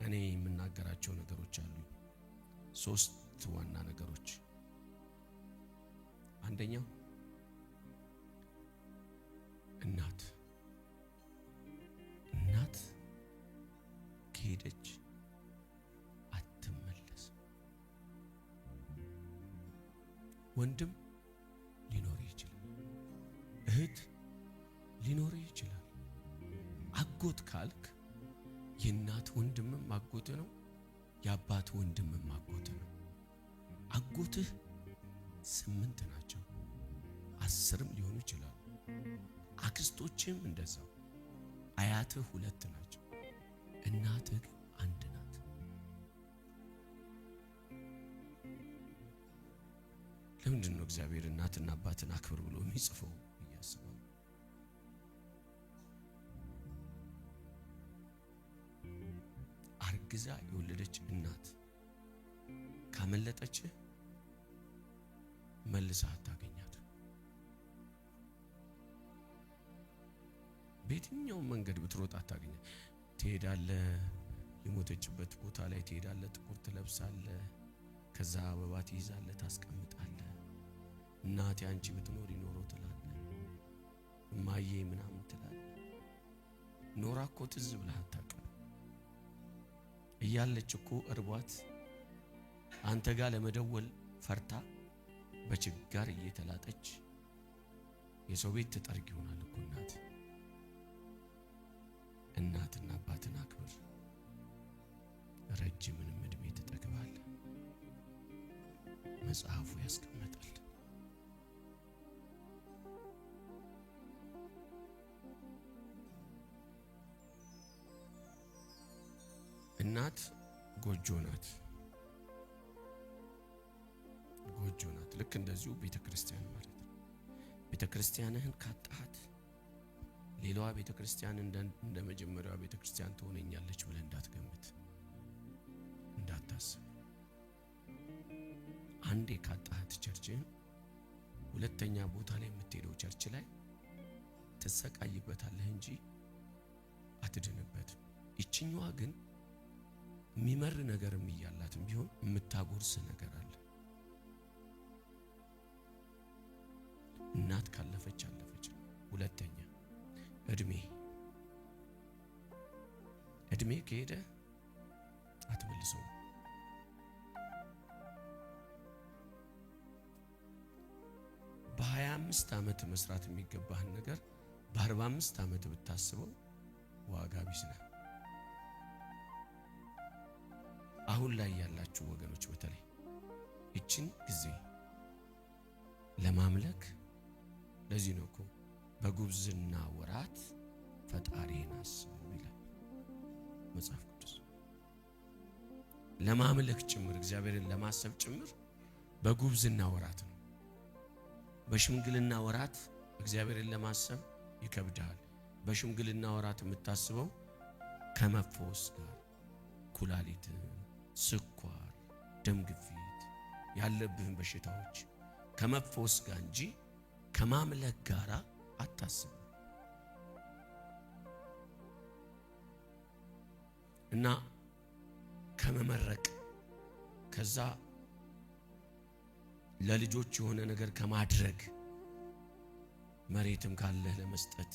እኔ የምናገራቸው ነገሮች አሉ። ሶስት ዋና ነገሮች። አንደኛው እናት እናት ከሄደች አትመለስም። ወንድም ሊኖር ይችላል፣ እህት ሊኖር ይችላል። አጎት ካልክ የእናት ወንድምም አጎት ነው፣ የአባት ወንድምም አጎት ነው። አጎትህ 8 ናቸው፣ 10ም ሊሆኑ ይችላሉ። አክስቶችም እንደዛው፣ አያትህ 2 ናቸው። እናትህ ግን አንድ ናት። ለምንድን ነው እግዚአብሔር እናትና አባትን አክብር ብሎ የሚጽፈው እያስባለሁ። አርግዛ የወለደች እናት ካመለጠች መልሳ አታገኛት። በየትኛውም መንገድ ብትሮጥ አታገኛት። ትሄዳለህ፣ የሞተችበት ቦታ ላይ ትሄዳለህ፣ ጥቁር ትለብሳለህ፣ ከዛ አበባ ትይዛለህ፣ ታስቀምጣለህ። እናቴ አንቺ ብትኖሪ ኖሮ ትላለህ፣ እማዬ ምናምን ትላለህ። ኖራ እኮ ትዝ ብለህ አታውቅም። እያለች እኮ እርቧት አንተ ጋር ለመደወል ፈርታ በችጋር እየተላጠች የሰው ቤት ትጠርግ ይሆናል እኮ እናት። እናትና አባትን አክብር፣ ረጅምንም እድሜ ትጠግባለህ። መጽሐፉ ያስቀምጣል። እናት ጎጆ ናት፣ ጎጆ ናት። ልክ እንደዚሁ ቤተክርስቲያን ማለት ነው። ቤተክርስቲያንህን ካጣሃት ሌላዋ ቤተክርስቲያን እንደ መጀመሪያዋ ቤተክርስቲያን ትሆነኛለች ብለህ እንዳትገምት፣ እንዳታስብ። አንዴ ካጣሃት church ህን ሁለተኛ ቦታ ላይ የምትሄደው church ላይ ትሰቃይበታለህ እንጂ አትድንበትም። ይችኛዋ ግን የሚመር ነገርም እያላትም ቢሆን የምታጎርስ ነገር አለ። እናት ካለፈች አለፈች ነው። ሁለተኛ እድሜ፣ እድሜ ከሄደ አትመልሰውም። በ25 ዓመት መስራት የሚገባህን ነገር በ45 ዓመት ብታስበው ዋጋ ቢስ ነህ። አሁን ላይ ያላችሁ ወገኖች በተለይ ይችን ጊዜ ለማምለክ፣ ለዚህ ነው እኮ በጉብዝና ወራት ፈጣሪን አስብ ይላል መጽሐፍ ቅዱስ። ለማምለክ ጭምር እግዚአብሔርን ለማሰብ ጭምር በጉብዝና ወራት ነው። በሽምግልና ወራት እግዚአብሔርን ለማሰብ ይከብዳል። በሽምግልና ወራት የምታስበው ከመፈወስ ጋር ኩላሊት፣ ስኳር፣ ደም ግፊት ያለብህን በሽታዎች ከመፈወስ ጋር እንጂ ከማምለክ ጋር አታስብም። እና ከመመረቅ ከዛ ለልጆች የሆነ ነገር ከማድረግ መሬትም ካለህ ለመስጠት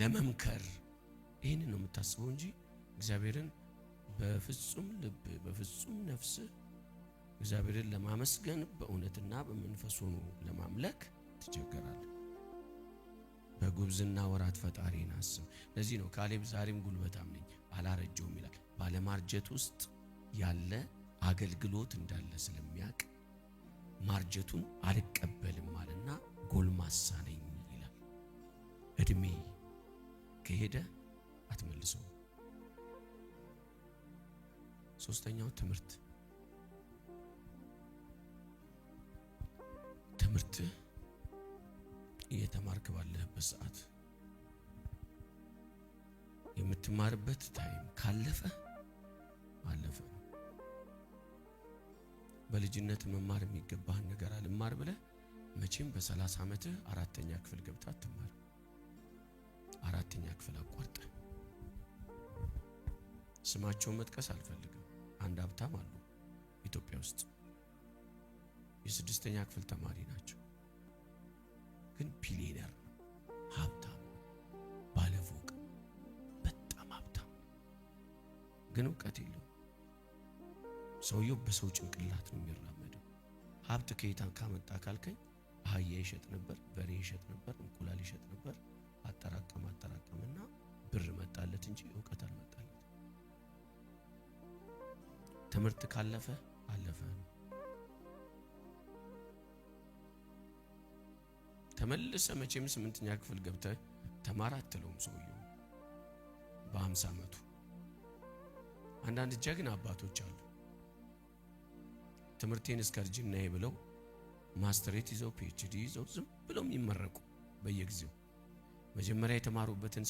ለመምከር ይህንን ነው የምታስበው እንጂ እግዚአብሔርን በፍጹም ልብ በፍጹም ነፍስ እግዚአብሔርን ለማመስገን በእውነትና በመንፈስ ሆኖ ለማምለክ ትቸገራለህ። በጉብዝና ወራት ፈጣሪን አስብ። ለዚህ ነው ካሌብ ዛሬም ጉልበታም ነኝ አላረጀውም ይላል። ባለማርጀት ውስጥ ያለ አገልግሎት እንዳለ ስለሚያውቅ ማርጀቱን አልቀበልም አለና ጎልማሳ ነኝ ይላል። እድሜ ከሄደ አትመልሰውም። ሶስተኛው ትምህርት፣ ትምህርት እየተማርክ ባለህበት ሰዓት የምትማርበት time ካለፈ አለፈ ነው። በልጅነት መማር የሚገባህን ነገር አልማር ብለህ መቼም በ30 ዓመትህ 4ኛ ክፍል ገብተህ አትማርም። 4ኛ ክፍል አቋርጠህ ስማቸውን መጥቀስ አልፈልግም። አንድ ሀብታም አሉ ኢትዮጵያ ውስጥ፣ የ6ኛ ክፍል ተማሪ ናቸው፣ ግን ቢሊየነር ነው፣ ሀብታም ነው፣ ባለፎቅ፣ በጣም ሀብታም ነው፣ ግን እውቀት የለውም። ሰውየው በሰው ጭንቅላት ነው የሚራመደው። ሀብት ከየት ካመጣ ካልከኝ አህያ ይሸጥ ነበር፣ በሬ ይሸጥ ነበር፣ እንቁላል ይሸጥ ነበር። አጠራቀመ አጠራቀመና ብር መጣለት እንጂ እውቀት አልመጣለት። ትምህርት ካለፈ አለፈ ነው። ተመልሰ መቼም 8ኛ ክፍል ገብተህ ተማር አትለውም ሰውየው በ50 ዓመቱ። አንዳንድ ጀግና አባቶች አሉ፣ ትምህርቴን እስከ እርጅናዬ ብለው ማስተሬት ይዘው PhD ይዘው ዝም ብለው የሚመረቁ በየጊዜው መጀመሪያ የተማሩበትን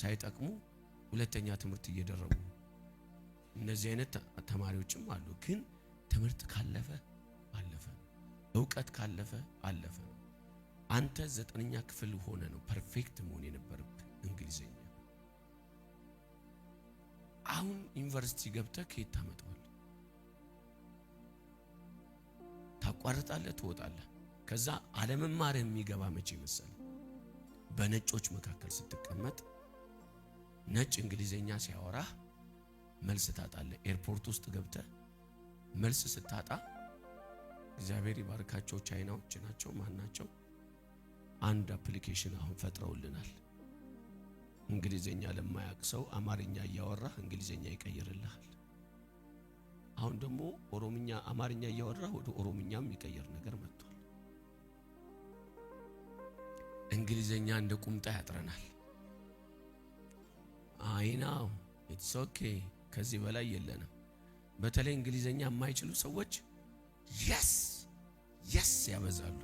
ሳይጠቅሙ ሁለተኛ ትምህርት እየደረቡ፣ እነዚህ አይነት ተማሪዎችም አሉ። ግን ትምህርት ካለፈ አለፈ ነው። እውቀት ካለፈ አለፈ ነው። አንተ 9ኛ ክፍል ሆነ ነው perfect መሆን የነበረብህ እንግሊዘኛ። አሁን ዩኒቨርሲቲ ገብተህ ከየት ታመጣዋለህ? ታቋርጣለህ፣ ትወጣለህ። ከዛ አለመማርህ የሚገባ መቼ መሰለህ? በነጮች መካከል ስትቀመጥ ነጭ እንግሊዘኛ ሲያወራህ መልስ ታጣለህ። ኤርፖርት ውስጥ ገብተህ መልስ ስታጣ፣ እግዚአብሔር ይባርካቸው ቻይናዎች ናቸው ማን ናቸው፣ አንድ application አሁን ፈጥረውልናል። እንግሊዘኛ ለማያውቅ ሰው አማርኛ እያወራህ እንግሊዘኛ ይቀይርልሃል። አሁን ደግሞ ኦሮምኛ አማርኛ እያወራህ ወደ ኦሮምኛም የሚቀይር ነገር መጥቷል። እንግሊዘኛ እንደ ቁምጣ ያጥረናል። I know, it's okay፣ ከዚህ በላይ የለንም። በተለይ እንግሊዘኛ የማይችሉ ሰዎች yes yes ያበዛሉ።